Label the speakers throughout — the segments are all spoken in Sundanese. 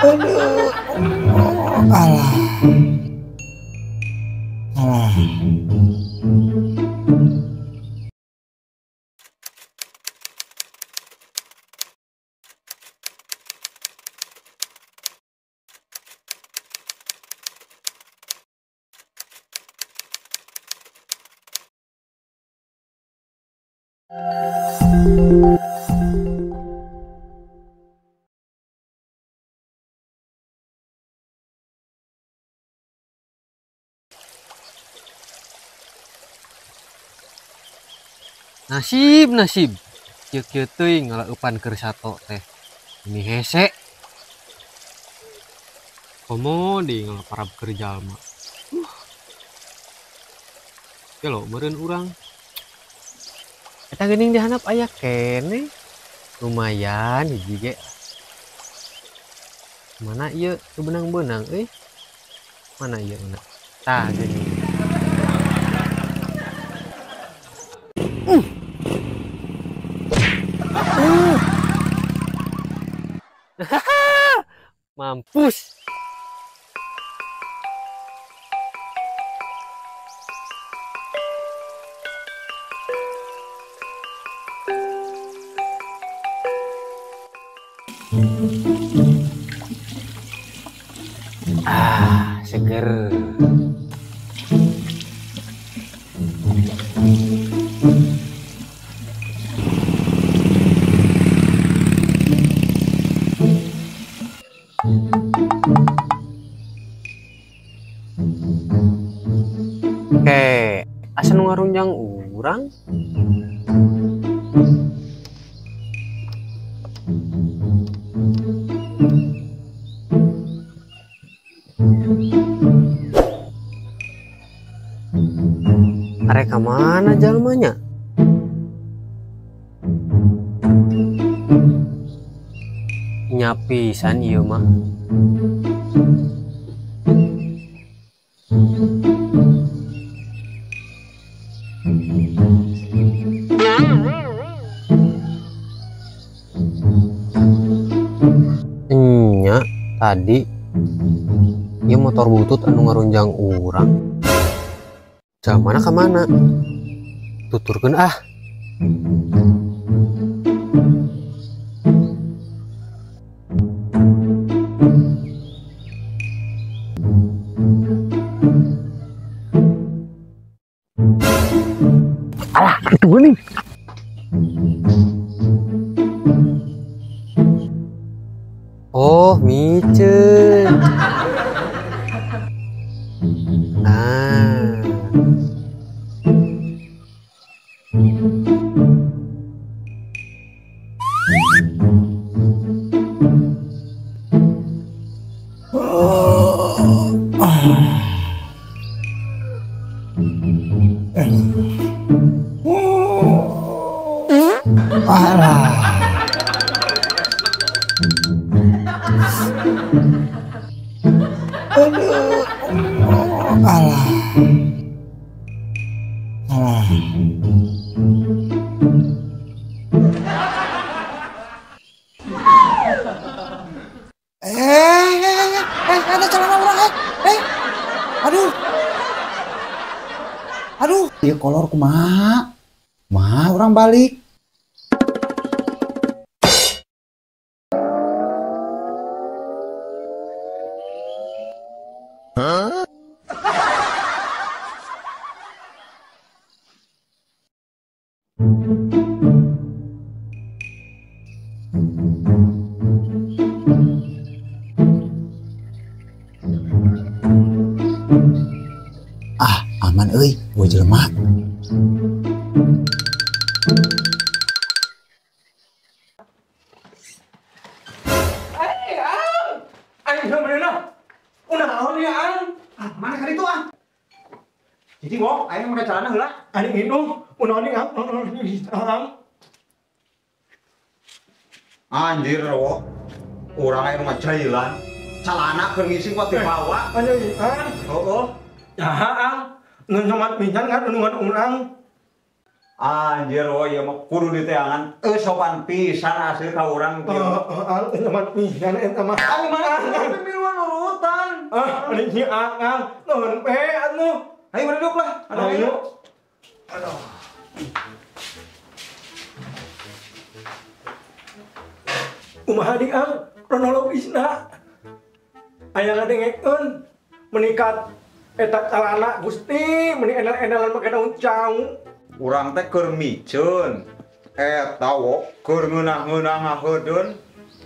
Speaker 1: Aduh, alah. Alah.
Speaker 2: Nasib nasib kieu-kieu teuing ngaleupan keur sato teh. Ini hese. Komo di ngalaparab keur jalma. Gelo meureun urang. Eta geuning dihandap aya keneh. Lumayan hiji ge. Mana ieu teu beunang-beunang euy? Mana ieu na? Tah geuning. Mampus. Ah, seger. Oke, asa nu ngarunjang urang. Arek ka mana jalmanya? Nyapisan ieu mah. Nya tadi ieu motor butut anu ngarunjang urang. Jalmana ka mana? Tuturkeun ah. Alah, itu geuning. Oh, miceun. Ah.
Speaker 1: Alah. Aduh, alah. Alah. Ada celana urang, Aduh. Aduh, ieu kolor kumaha? Mah urang balik. Huh? Ah, aman euy, gua jelema.
Speaker 3: Mana kali itu ah? Jadi ngok, aing make celana heula.
Speaker 4: Aing nginum, unaon ang.
Speaker 3: Anjir wo. Urang aing mah jailan. Celana keur ngising kok dibawa.
Speaker 4: Anjir, ang.
Speaker 3: Heeh.
Speaker 4: Ya ang, nu nyomat minjan kan nungan urang.
Speaker 3: Anjir wo ieu mah kudu diteangan sopan pisan asli ka urang kieu.
Speaker 4: Heeh, nyaman pisan eta mah.
Speaker 3: Ari mana miluan urutan.
Speaker 4: Ah, ari si Akang nuhun we atuh.
Speaker 3: Ayo duduk lah.
Speaker 4: Ayo. Aduh. Kumaha di Ang kronologisna? Aya ngadengekeun menikat eta calana Gusti meni enel-enelan make daun cau.
Speaker 3: Urang teh keur miceun eta wo keur ngeunah-ngeunah ngaheudeun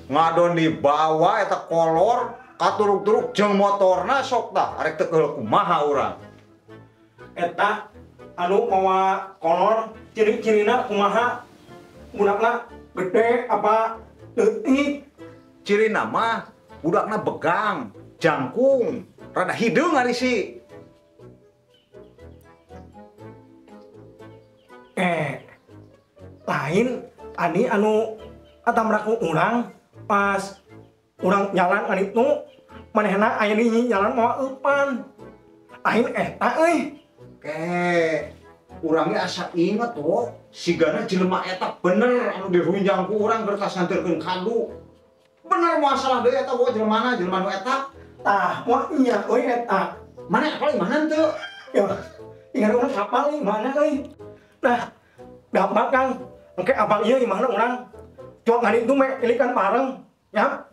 Speaker 3: ngadon dibawa eta kolor katuruk-turuk jeung motorna sok tah arek teu keul kumaha urang.
Speaker 4: Eta anu mawa kolor ciri-cirina kumaha? Budakna gede apa leutik?
Speaker 3: Cirina mah budakna begang, jangkung, rada hideung ari si.
Speaker 4: Lain tadi anu atamrak urang pas urang jalan kan itu manehna aya di jalan mawa eupan. Lain eta euy.
Speaker 3: Ke urangnya asa inget wo sigana jelema eta bener anu dirunjang ku urang keur tas nganterkeun kadu. Bener masalah deui eta wo jelemana jelema nu eta.
Speaker 4: Tah moal nya euy eta.
Speaker 3: Mana apal imahna teu?
Speaker 4: Ya, ingat urang apal imahna euy. Nah, gampang Kang. Engke apal ieu imahna urang. Cok ngani itu me ilikan bareng, ya.